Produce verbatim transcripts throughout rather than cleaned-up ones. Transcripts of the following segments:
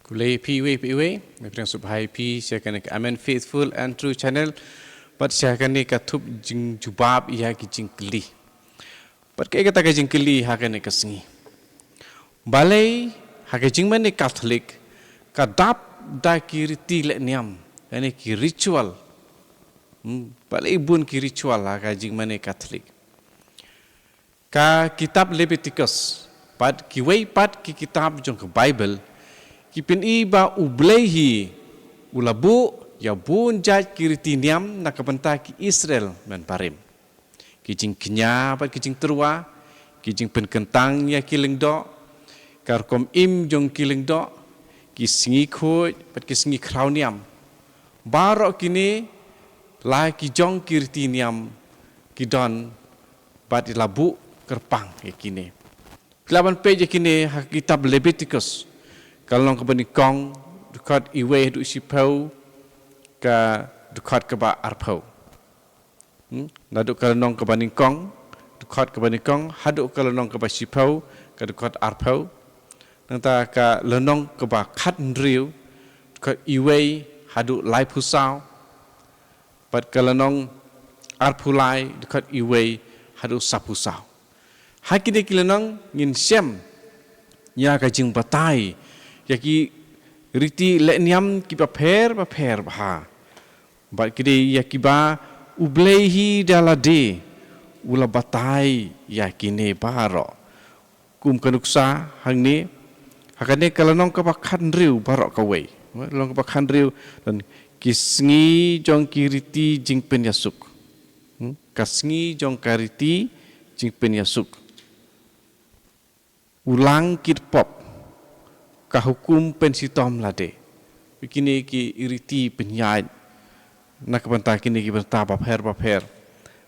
Khublei phi iwei pa iwei, nga pdiang sngewbha ïa phi sha kane ka Amen Faithful and True Channel, bad sha kane ka thup jingjubab ïa ki jingkylli. Bad kaei kata ka jingkylli ha kane ka sngi? Balei ha ka jingmane Katholik ka dap da ki riti lehniam, lane ki ritual? Hmm, balei bun ki ritual ha ka jingmane Katholik? Ka kitab Leviticus bad kiwei pat ki kitab jong ka Baibl ki pyni ba U Blei hi u la buh ïa bun jait ki riti niam na ka bynta ki Israel mynbarim. Ki jingkñia bad ki jingtyrwa, ki jingpynkyntang ïa ki lyngdoh, ka rukom im jong ki lyngdoh, ki sngi khuid bad ki sngi khraw niam. Baroh kine la ki jong ki riti niam ki don bad la buh kyrpang ïa kine. Phi lah ban peit ïa kine ha kitab Leviticus, ka lynnong kaba nyngkong, dkhot iwei haduh shiphew, ka dkhot kaba arphew. Hmm? Naduh ka lynnong kaba nyngkong, dkhot kaba nyngkong, haduh ka lynnong kaba shiphew, ka dkhot arphew. Nangta ka lynnong kaba khathynriew, dkhot iwei haduh laiphew saw. Bad ka lynnong arphew lai, dkhot iwei haduh sawphew saw. Ha kine ki lynnong ngin shem ïa ka jingbatai ïa ki riti lehniam kiba pher bapher bha. Bad ki dei ïa kiba U Blei hi da lade u la batai ïa kine baroh. Kum ka nuksa hangne, ha kane ka lynnong kaba khathynriew baroh kawei. Lynnong kaba khathynriew, don ki sngi jong ki riti jingpynïasuk. Hmm? Ka sngi jong ka riti jingpynïasuk. U lang kit pop, ka hukum pynshitom lade. Kine ki riti pynïaid na ka bynta kine ki bynta bapher bapher.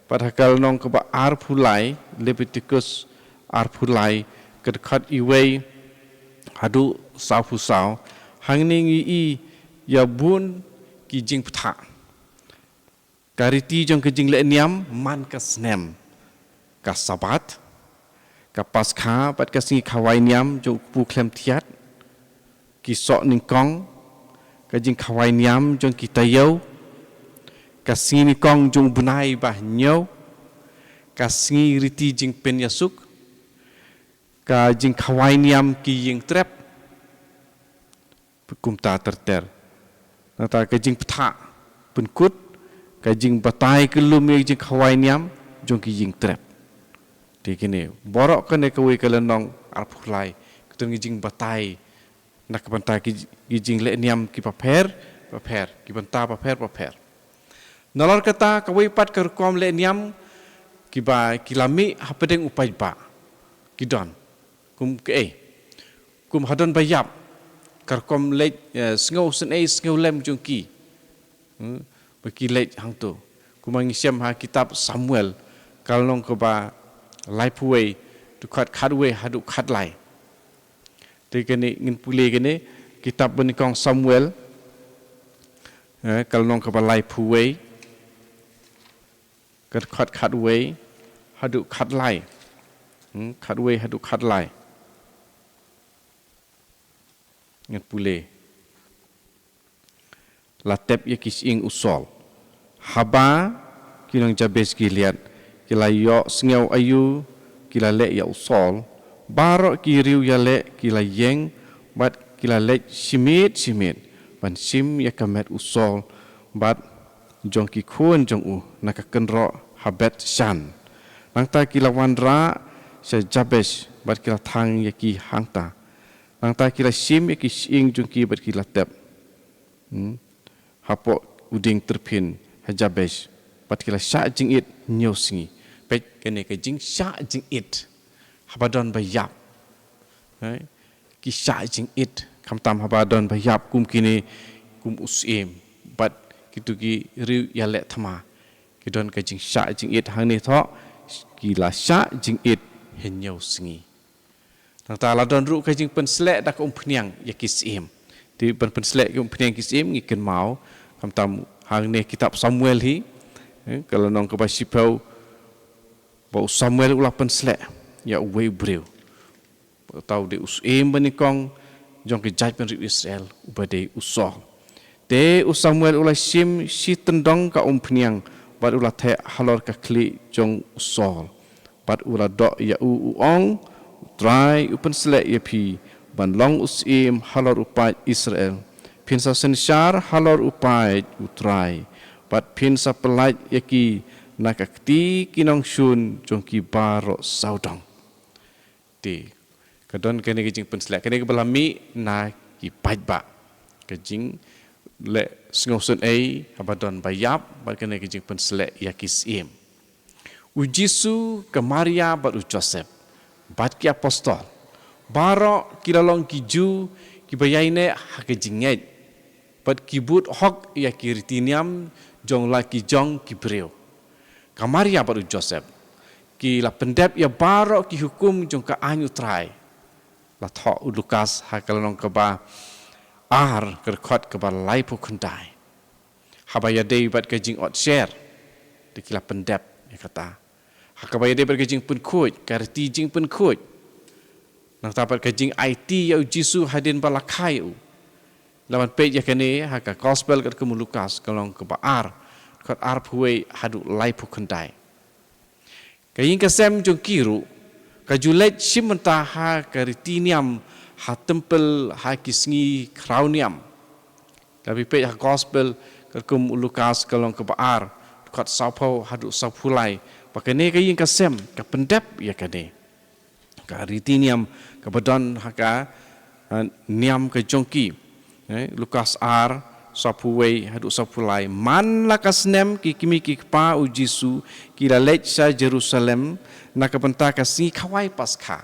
Bad ha ka lynnong kaba arphew lai, Leviticus arphew lai, ka dkhot iwei haduh sawphew saw, hangne ngi i ïa bun ki jingpynthah. Ka riti jong ka jinglehniam man ka snem, ka Sabbath, ka Paskha bad ka sngi khawai niam jong u kpu khlem thiat, ki soh nyngkong, ka jingkhawai niam jong ki taïew, ka sngi nyngkong jong u bnai ba hynñiew, ka sngi riti jingpynïasuk, ka jingkhawai niam ki ïing trep, kumta ter ter. Nangta ka jingpynthah pynkut, ka jingbatai kyllum ïa ka jingkhawai niam jong ki ïing trep. Te kine, baroh kane kawei ka lynnong arphew lai, ka don ka jingbatai na ka bynta ki, ki jinglehniam kiba pher bapher, ki bynta bapher bapher. Nalor kata kawei pat ka rukom lehniam kiba ki la mih hapdeng u paidbah. Ki don. Kum kaei? Kum hadon ba ïap, ka rukom leit, eh, sngewsynei sngewlem jong ki. Hmm, ba ki leit hangto. Kumba ngi shem ha kitab Samuel, ka lynnong kaba laiphew wei, dkhot khatwei haduh khatlai. Te kane ngin pule kane, kitab banyngkong Samuel, eh, ka lynnong kaba laiphew wei, ka dkhot khatwei haduh khatlai. Hmm, khatwei haduh khatlai. Ngin pule. La tep ïa ki shyieng u Saul. Haba ki nong Jabesh Gilead ki la ïohsngew aïu ki la leh ïa u Saul, baroh ki riew ïaleh ki la ïeng bad ki la leit shimet shimet ban shim ïa ka met u Saul bad jong ki khun jong u na ka kynroh ha Beth Shan. Nangta ki la wanrah sha Jabesh bad ki la thang ïa ki hangta. Nangta ki la shim ïa ki shyieng jong ki bad ki la tep. Hmm. Hapoh u dieng tyrphin ha Jabesh. Bad ki la shah jingit hynñiew sngi. Peit kane ka jingshah jingit. Haba don ba ïap. Hai. Ki shah jingit. Khamtam haba don ba ïap kum kine, kum u syiem. Bad kito ki riew ïaleh thma. Ki don ka jingshah jingit hangne thoh. Ki la shah jingit hynñiew sngi. Nangta la don ruh ka jingpynsleh da ka umphniang ïa ki syiem. Te ban pynsleh ka umphniang ki syiem ngi kynmaw, khamtam hangne kitab Samuel hi, eh, ka lynnong kaba shiphew, ba u Samuel u la pynsleh ïa uwei u briew. Uta u dei u syiem banyngkong, jong ka jaitbynriew Israel, uba dei u Saul. Te u Samuel u la shim shi tyndong ka umphniang, bad u la theh halor ka khlieh jong u Saul. Bad u la doh ïa u, u ong, U Trai u pynsleh ïa phi ban long u syiem halor u paid Israel. Phin sa synshar halor u paid U Trai, bad phin sa pyllait ïa ki na ka kti ki nongshun jong ki baroh sawdong. Te ka don kane ka jingpynsleh, kane kaba la mih na ki paidbah. Ka jingleh sngewsynei haba don ba ïap, bad kane ka jingpynsleh ïa ki syiem. U Jisu, ka Maria bad u Joseph, bad ki apostol, baroh ki la long ki Jiw kiba ïaineh ha ka jingngeit, bad ki bud hok ïa ki riti niam jong la ki jong ki briew. Ka Maria bad u Joseph ki la pyndep ïa baroh ki hukum jong ka aiñ U Trai. La thoh u Lukas ha ka lynnong kaba ar, ka dkhot kaba laiphew khyndai. Haba ïadei bad ka jingot sher, te ki la pyndep ïa kata. Ha kaba ïadei bad ka jingpynkhuid, ka riti jingpynkhuid, nangta bad ka jingaiti ïa u Jisu hadien ba la kha ïa u. La ban peit ïa kane ha ka Gospel katkum u Lukas, ka lynnong kaba ar, dkhot arphew wei haduh laiphew khyndai. Ka ïing ka sem jong ki ruh ka ju leit shim bynta ha ka riti niam ha templ ha ki sngi khraw niam. La phi peit ha Gospel katkum u Lukas, ka lynnong kaba ar, dkhot sawphew haduh sawphew lai, ba kane ka ïing ka sem ka pyndep ïa kane ka riti niam kaba don ha ka, eh, niam ka jong ki. Eh, Lukas ar, sawphew wei haduh sawphew lai. Man la ka snem, ki kmie ki kpa u Jisu ki la leit sha Jerusalem na ka bynta ka sngi khawai Paskha.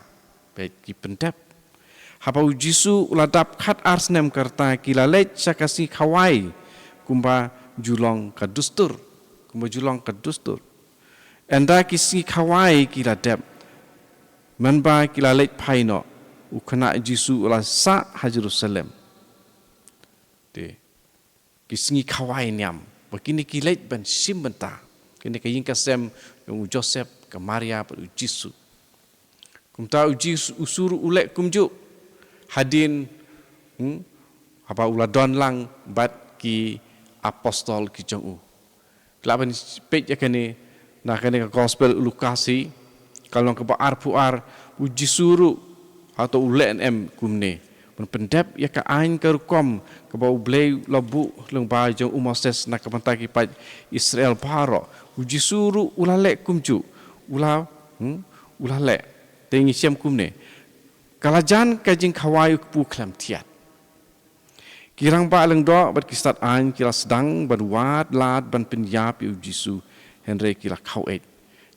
Peit, ki pyndep. Haba u Jisu u la dap khatar snem, ka rta ki la leit sha ka sngi khawai, kumba ju long ka dustur. Kumba ju long ka dustur. Ynda ki sngi khawai ki la dep, mynba ki la leit phai noh, u khynnah Jisu u la sah ha Jerusalem. Te ki sngi khawai niam, ba kine ki leit ban shim bynta. Kine ka ïing ka sem jong u Joseph, ka Maria bad u Jisu. Kumta u Jisu, u Jisu ruh u leh kumjuh hadien, hmm, haba u la don lang bad ki apostol ki jong u. Lah ban peit ïa kane na kane ka Gospel u Lukas hi, ka lynnong kaba arphew ar, u Jisu ruh hato u leh ne em kumne, ban pyndep ïa ka aiñ ka rukom kaba U Blei u la buh lyngba jong u Moses na ka bynta ki paid Israel baroh. U Jisu ruh u la leh kumjuh, u la, hmm, u la leh. Te ngi shem kumne. Ka la jan ka jingkhawai u kpu khlem thiat. Ki rangbah lyngdoh bad ki stad aiñ ki la sdang ban wad lad ban pynïap ïa u Jisu, hynrei ki la khaweit.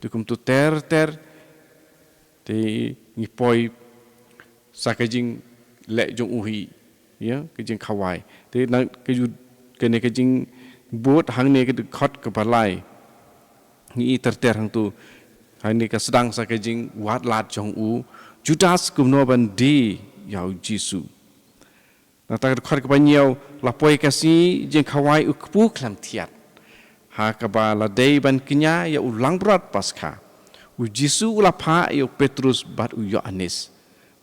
Te kumto ter ter, te ngi poi sa ka jingleh jong u hi, ïa, ka jingkhawai. Te na ka ju, kane ka jingbud hangne ka dkhot kaba lai. Ngi i ter ter hangto. Hangne ka sdang sa ka jingwad lad jong u Judas kumno ban die ïa u Jisu. Nangta ka dkhot kaba hynñiew, la poi ka sngi jingkhawai u kpu khlem thiat, ha kaba la dei ban kñia ïa u langbrot Paskha. U Jisu u la phah ïa u Petrus bad u Ïoannis.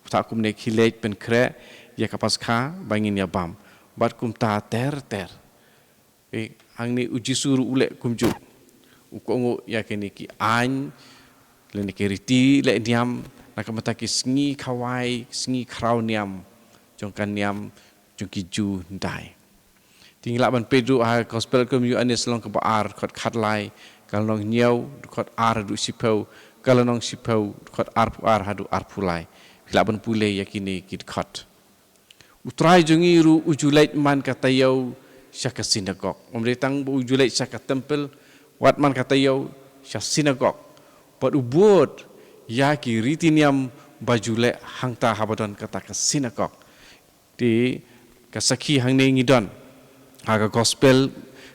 Uta kumne khie leit pynkhreh ïa ka Paskha ba ngin ïa bam. Bad kumta ter ter. Eh, hangne u Jisu ruh u leh kumjuh. U kohnguh ïa kine ki aiñ, lane ki riti leh niam, na ka bynta ki sngi khawai, sngi khraw niam jong ka niam jong ki Jiw hyndai. Te ngi lah ban peit ruh ha Gospel katkum u Ïoannis lynnong kaba ar, dkhot khatlai, ka lynnong hynñiew, dkhot ar haduh shiphew, ka lynnong shiphew, dkhot arphew ar haduh arphew lai. Phi lah ban pule ïa kine ki dkhot. U Trai jong ngi ruh u ju leit man ka taïew sha ka sinagog. Ym dei tang ba u ju leit sha ka templ, wat man ka taïew sha sinagog. Bad u bud ïa ki riti niam ba ju leh hangta haba don kata ka sinagog. Te ka sakhi hangne ngi don ha ka Gospel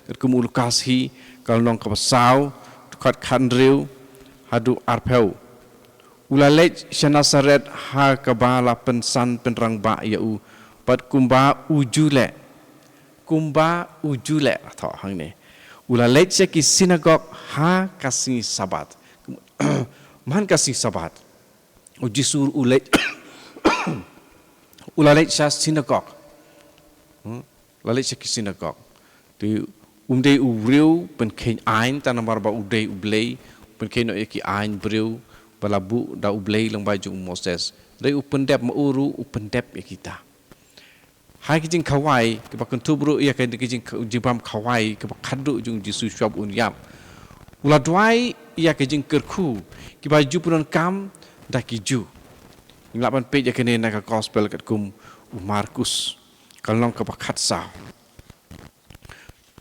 katkum u Lukas hi, ka lynnong kaba saw, dkhot khathynriew haduh arphew. U la leit sha Nasaret ha kaba la pynsan pynrangbah ïa u, bad kumba u ju leh. Kumba u ju leh, la thoh hangne. U la leit sha ki sinagog ha ka sngi Sabbath. Man ka sngi Sabbath, u Jisu u leit, U la leit sha synagogue. Hmm? La leit sha ki synagogue. Te um dei u briew pynkheiñ aiñ, tang namar ba u dei u Blei, pynkheiñ noh ïa ki aiñ briew ba la buh da u Blei lyngba jong u Moses. Dei u pyndep, ma u ruh u pyndep ïa kita. Ha ki jingkhawai, kiba kynthup ruh ïa ka, ki jing, jingbam khawai kiba khadduh jong u Jisu shwa ba un ïap, u la duwai ïa ka jingkyrkhu kiba ju pyndonkam da ki Jiw. Ngin lah ban peit ïa kane na ka gospel katkum u Markus, ka lynnong kaba khatsaw.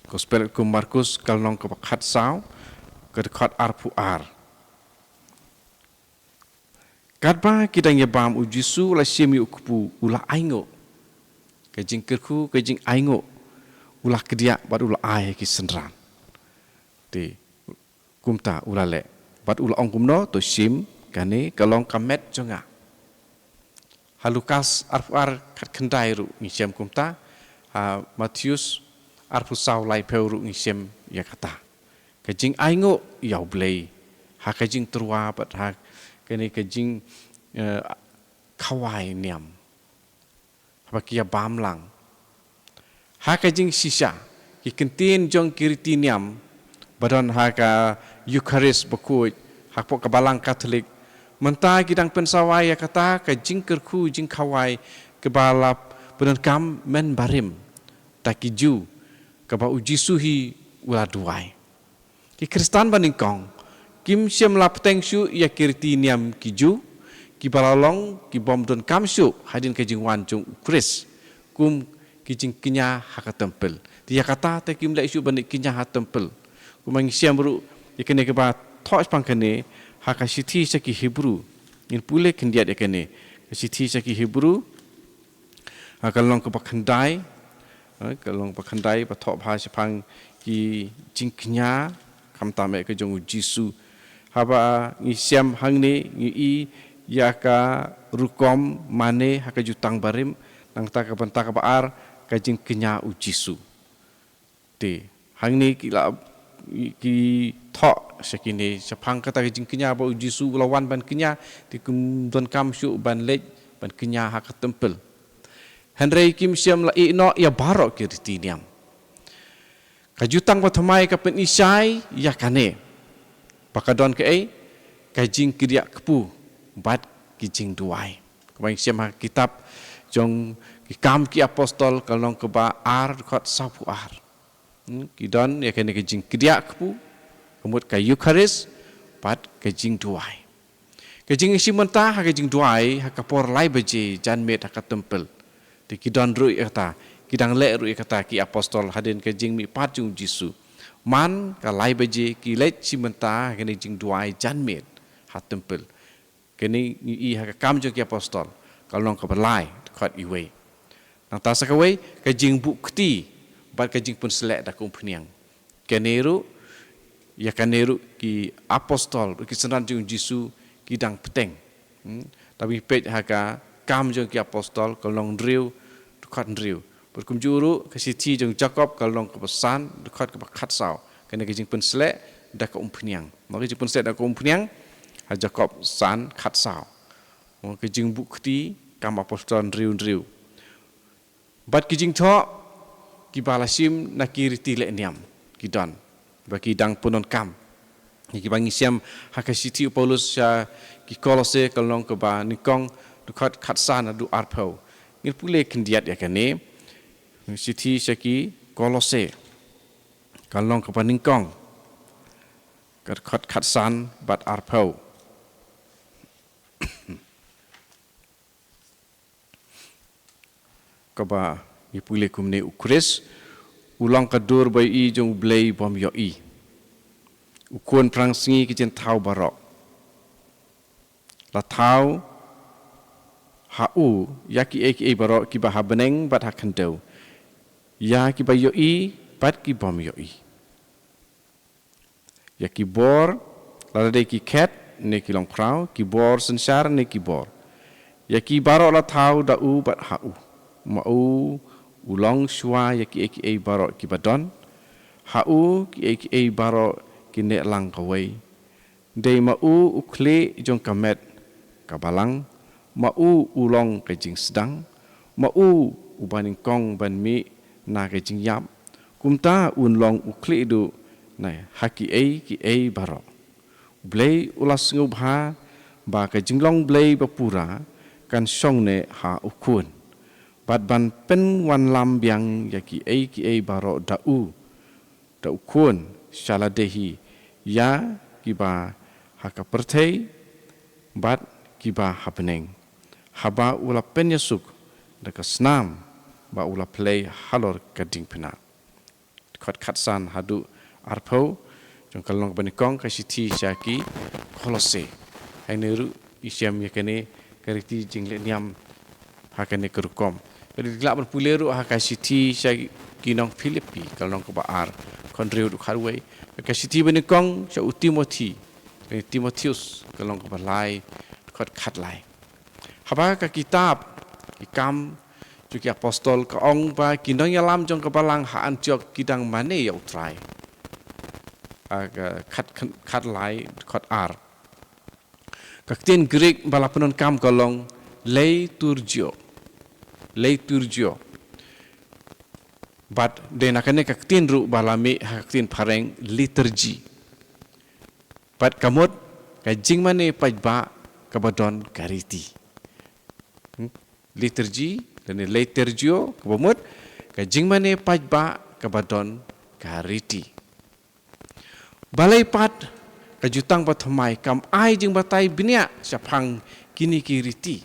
Gospel katkum u Markus, ka lynnong kaba khatsaw, ka dkhot arphew ar. Katba ki dang ïabam, u Jisu u la shim ïa u kpu, u la ainguh. Ka jingkyrkhu, ka jingainguh, u la kdiah bad u la ai ha ki synran. Te kumta u la leh. Bad u la ong kumno, to shim, kane ka long ka met jong nga. Ha Lukas arphew ar khatkhyndai ruh ngi shem kumta, ha Mathaios arphew saw laiphew ruh ngi shem ïa kata. Ka jingainguh ïa u Blei ha ka jingtyrwa bad ha kane ka jing, eh, khawai niam. Haba ki ïabam lang. Ha ka jingshisha, ki kyntien jong ki riti niam ba don ha ka Eukharist bakhuid, hapoh ka Balang Katholik, mynta ki dang pynsawai ïa kata ka jingkyrkhu jingkhawai kaba la pyndonkam mynbarim da ki Jiw, kaba u Jisu hi u la duwai. Ki Khristan ba nyngkong kim shym la bteng shuh ïa ki riti niam ki Jiw, kiba la long ki bym donkam shuh hadien ka jingwan jong u Khrist, kum ki jingkñia ha ka templ. Te ïa kata te kim leh shuh ban leit kñia ha templ. Kumba ngi shem ruh ïa kane kaba thoh shaphang kane ha ka shithi sha ki Hebru. Ngin pule khyndiat ïa kane. Ka shithi sha ki Hebru, ha ka lynnong kaba khyndai, ha ka lynnong kaba khyndai, ba thoh bha shaphang ki jingkñia, khamtam eh ka jong u Jisu. Haba ngi shem hangne ngi i ïa ka rukom mane ha ka Jutang Barim, nangta ka bynta kaba ar, ka jingkñia u Jisu. Te hangne ki la, ki thoh sha kine shaphang kata ka jingkñia ba u Jisu u la wan ban kñia, te kim donkam shuh ban leit ban kñia ha ka templ. Hynrei kim shym la ïeh noh ïa baroh ki riti niam. Ka Jutang Bathymmai ka pyni shai ïa kane, ba ka don kaei, ka jingkdiah kpu bad ki jingduwai. Kumba ngi shem ha ka kitab jong ki Kam ki Apostol, ka lynnong kaba ar, dkhot sawphew ar. Hmm, ki don ïa kane ka jingkdiah kpu, ka mut ka Eukharist bad ka jingduwai. Ka jingïashim bynta ha ka jingduwai ha ka por lai baje janmiet ha ka templ. Te ki don ruh ïa kata, ki dang leh ruh ïa kata ki apostol hadien ka jingmihpat jong u Jisu. Man ka lai baje ki leit shim bynta ha kane ka jingduwai janmiet ha templ. Kane ngi i ha ka Kam jong ki Apostol, ka lynnong kaba lai, dkhot wei. Nangta sa kawei, ka jingbuh kti bad ka jingpynsleh da ka umphniang. Kane ruh, ïa kane ruh ki apostol, ruh ki synran jong u Jisu, ki dang bteng. Hmm? Te ngi peit ha ka Kam jong ki Apostol, ka lynnong hynriew, dkhot hynriew. Bad kumjuh ruh ka shithi jong u Jakob, ka lynnong kaba san, dkhot kaba khatsaw. Kane ka jingpynsleh da ka umphniang. Mo, ka jingpynsleh da ka umphniang ha Jakob san khatsaw. Mo, ka jingbuh kti, Kam Apostol hynriew hynriew. Bad ki jingthoh kiba la shim na ki riti leh niam ki don, ba ki dang pyndonkam. Kiba ngi shem ha ka shithi u Paulus sha ki Kolose, ka lynnong kaba nyngkong, dkhot khatsan haduh arphew. Ngin pule khyndiat ïa kane. Shithi sha ki Kolose, ka lynnong kaba nyngkong, ka dkhot khatsan bad arphew. Kaba ngi pule kumne: U Khrist u long ka dur ba ïohi jong U Blei bym ïohi, u Khun phrangsngi ki jingthaw baroh. La thaw ha u ïa kiei kiei baroh kiba ha bneng bad ha khyndew, ïa kiba ïohi bad ki bym ïohi. Ïa ki bor, lada dei ki khet ne ki longkhraw, ki bor synshar ne ki bor, ïa ki baroh la thaw da u bad ha u. Ma u u long shuwa ïa kiei kiei baroh kiba don. Ha u kiei kiei baroh ki neh lang kawei. Dei ma u u khlieh jong ka met ka balang. Ma u u long ka jingsdang. ma u uba nyngkong ban mih na ka jingïap, kumta un long u khlieh duh na ha kiei kiei baroh. U Blei u la sngewbha ba ka jinglong Blei ba pura kan shong ne ha u Khun, bad ban pynwanlam biang ïa kiei kiei baroh da u, da u Khun, sha lade hi, ïa kiba ha ka pyrthei bad kiba ha bneng, haba u la pynïasuk da ka snam ba u la plie halor ka diengphna. Dkhot khatsan haduh arphew jong ka lynnong ba nyngkong ka shithi sha ki Kolose. Hangne ruh i shem ïa kane ka riti jingleh niam ha kane ka rukom. Ka riti lah ban pule ruh ha ka shithi sha ki nong Philippi ka lynnong kaba ar, dkhot hynriew haduh khatwei. Ka shithi ba nyngkong sha u Timothi, Timotheus ka lynnong kaba lai, dkhot khatlai. Haba ka kitab Ki Kam jong ki Apostol ka ong ba ki nongïalam jong ka balang ha Antiok ki dang mane ïa u Trai. Ah, ka khat, khat, khatlai, dkhot ar. Ka ktien Greek ba la pyndonkam ka long liturgio. Liturgio. Bad dei na kane ka ktien ruh ba la mih ha ka ktien phareng liturgy. Bad ka mut ka jingmane paidbah kaba don ka riti. Hmm? Liturgy, lane liturgio, kaba mut ka jingmane paidbah kaba don ka riti. Balei pat ka Jutang Bathymmai kam ai jingbatai bniah shaphang kine ki riti?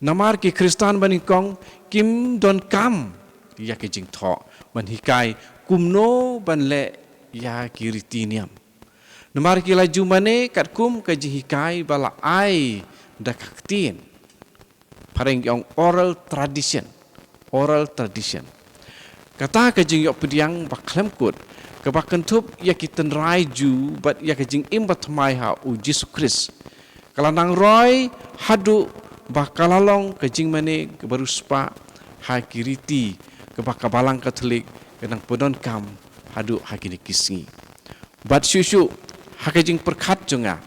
Namar ki Khristan ba nyngkong kim donkam ïa ka jingthoh ban hikai kumno ban leh ïa ki riti niam. Namar ki la ju mane katkum ka jinghikai ba la ai da ka ktien. Phareng ki ong oral tradition. Oral tradition. Kata ka jingïoh pdiang ba khlem kut, kaba kynthup ïa ki tynrai Jiw bad ïa ka jingim bathymmai ha u Jisu Khrist, ka la nang roi haduh ba ka la long ka jingmane kaba riewspah ha ki riti kaba ka Balang Katholik ka nang pyndonkam haduh ha kine ki sngi. Bad shuh shuh, ha ka jingpyrkhat jong nga,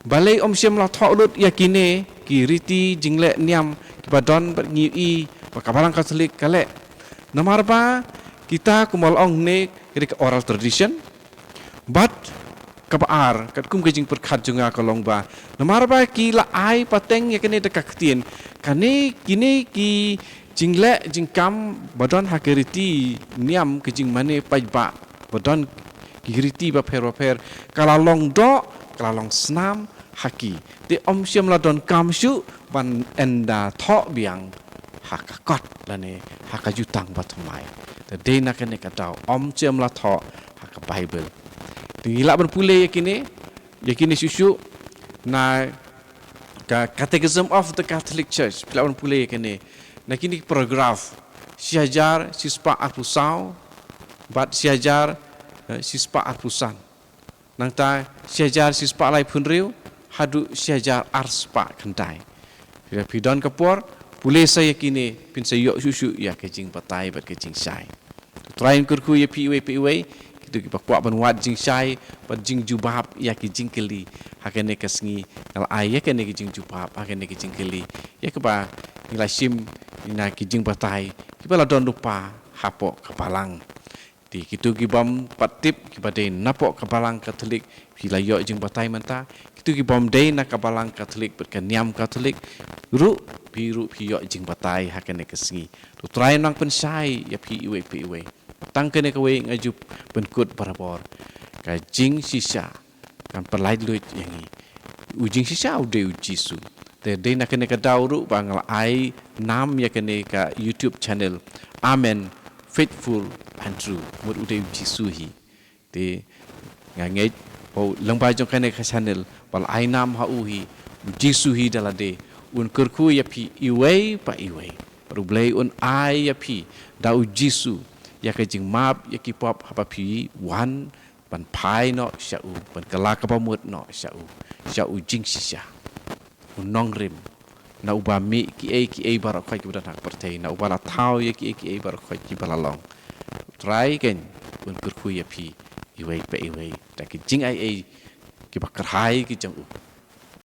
balei ym shym la thoh lut ïa kine ki riti jingleh niam kiba don bad ngi ïohi ba ka Balang Katholik ka leh? Namar ba kita kumba la ong ne, ka dei ka oral tradition. Bad kaba ar, katkum ka jingpyrkhat jong nga ka long ba, namar ba ki la ai pateng ïa kane da ka ktien, kane, kine ki jingleh jingkam ba don ha ka riti niam, ka jingmane paidbah ba don ki riti bapher bapher, ka la long doh, ka la long snam ha ki. Te ym shym la donkam shuh ban ynda thoh biang ha ka kot lane ha ka Jutang Bathymmai. Te dei na kane ka daw ym shym la thoh ha ka Baibl. Te ngi lah ban pule ïa kine, ïa kine shuh shuh na ka Catechism of the Catholic Church. Phi lah ban pule ïa kane, na kine ki paragraph, shi hajar shispah arphew saw bad shi hajar, eh, shispah arphew san. Nangta shi hajar shispah laiphew hynriew haduh shi hajar arspah khyndai. Phi don ka por, pule sa ïa kine, phin sa ïoh shuh shuh ïa ka jingbatai bad ka jingshai. U Trai un kyrkhu ïa phi iwei pa iwei, kito kiba kwah ban wad jingshai bad jingjubab ïa ki jingkylli ha kane ka sngi, nga la ai ïa kane ka jingjubab ha kane ka jingkylli, ïa kaba ngi la shim na ki jingbatai kiba la don lypa hapoh ka Balang. Te kito ki bym pat tip, kiba dei napoh ka Balang Katholik, phi la ïoh jingbatai mynta. Kito ki bym dei na ka Balang Katholik bad ka niam Katholik ruh, phi ruh phi ïoh jingbatai ha kane ka sngi. To u Trai un nang pynshai ïa phi iwei pa iwei. Tang kane kawei nga ju pynkut barabor. Ka jingshisha kan pyllaitluid ïa ngi. U jingshisha u dei u Jisu. Te dei na kane ka daw ruh ba nga la ai nam ïa kane ka YouTube channel, Amen, Faithful and True. Mut u dei u Jisu hi. Te nga ngeit ba lyngba jong kane ka channel ba la ai nam ha u hi, u Jisu hi da lade, un kyrkhu ïa phi iwei pa iwei. Bad u Blei un ai ïa phi da u Jisu ïa ka jingmap ïa ki pop haba phi wan ban phai noh sha u, ban kylla kaba mut noh sha u, sha u jingshisha, u nongrim, na uba mih kiei kiei baroh khoit kiba don ha ka pyrthei, na uba la thaw ïa kiei kiei baroh khoit kiba la long. U Trai kan un kyrkhu ïa phi iwei pa iwei da ki jingai ei kiba kyrhai ki jong u.